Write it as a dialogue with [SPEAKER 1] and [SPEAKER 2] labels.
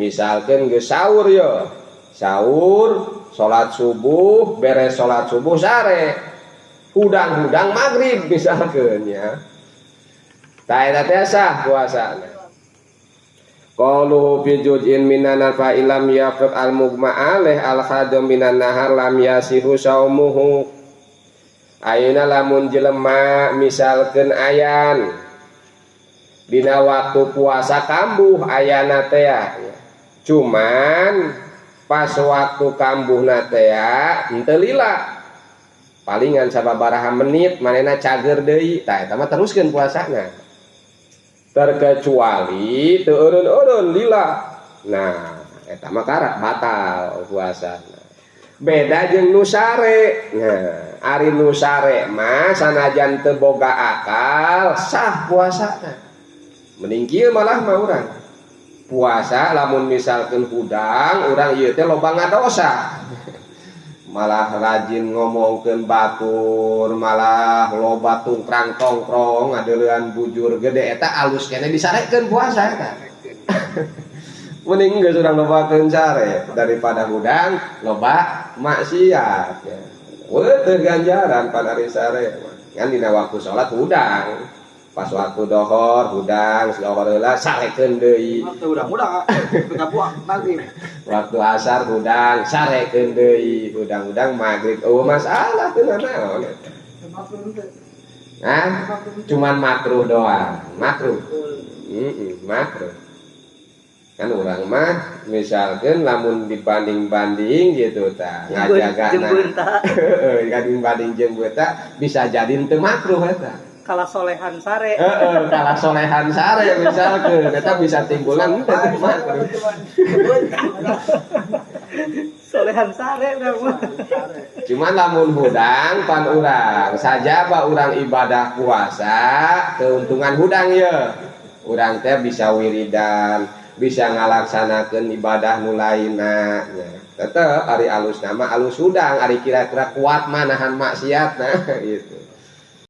[SPEAKER 1] Misalkan geus sahur ya, sahur, salat subuh, beres salat subuh sare, hudang-hudang maghrib misalkan ya. Tah, eta teh sah puasana. Qauluhu fi juz'in minan fa ilam yafiq al mugma alaih al khadum minan nahar lam yasihu saumuhu. Ayeuna lamun jelema misalkeun ayan dina waktu puasa kambuh ayana teh ya. Cuman pas waktu kambuhna teh henteu lila. Palingan sababaraha menit manehna cager deui, tah eta mah teruskeun puasana. Terkecuali teu eureun-eureun lila. Nah, eta mah karak batal puasana. Beda jeung nu sare. Nah, ari nu sare mah sanajan teu boga akal sah puasana. Mending kieu malah mah urang. Puasa lamun misalkeun hudang urang ieu teh loba ngadosa. Malah rajin ngomongkeun batur, malah loba tungkrang tongkrong ngadeulean bujur gede, eta alus keneh disarekeun puasa eta. Mending geus urang lobakeun sare daripada hudang loba maksiat ya. Weuh, ganjaran pan ari sare mah. Ngan dina waktu salat hudang. Pas waktu dohor hudang, dohor heula sarekeun deui.
[SPEAKER 2] Waktu hudang-hudang buka maghrib.
[SPEAKER 1] Waktu asar hudang, sarekeun deui, hudang-hudang maghrib. Oh, masalah teu naon eta. Hah? Cuman makruh doang, makruh. Heeh, makruh. Kan urang mah misalkan lamun dibanding-banding gitu tah ngajaga.
[SPEAKER 3] Jeung beunta.
[SPEAKER 1] Heeh, banding jeung beunta bisa jadi teu makruh eta.
[SPEAKER 3] Kalah solehan sare.
[SPEAKER 1] Heeh, kalah solehan sare misalkan eta bisa timbulan teu makruh.
[SPEAKER 3] Solehan sare urang mah.
[SPEAKER 1] Cuman lamun hudang pan urang sajaba urang ibadah puasa keuntungan hudang ya. Urang teh bisa wiridan, bisa ngalaksanakeun ibadah nu lainna nya. Tetep ari alus nama alus hudang, ari kira-kira kuat mah nahan maksiat nah gitu.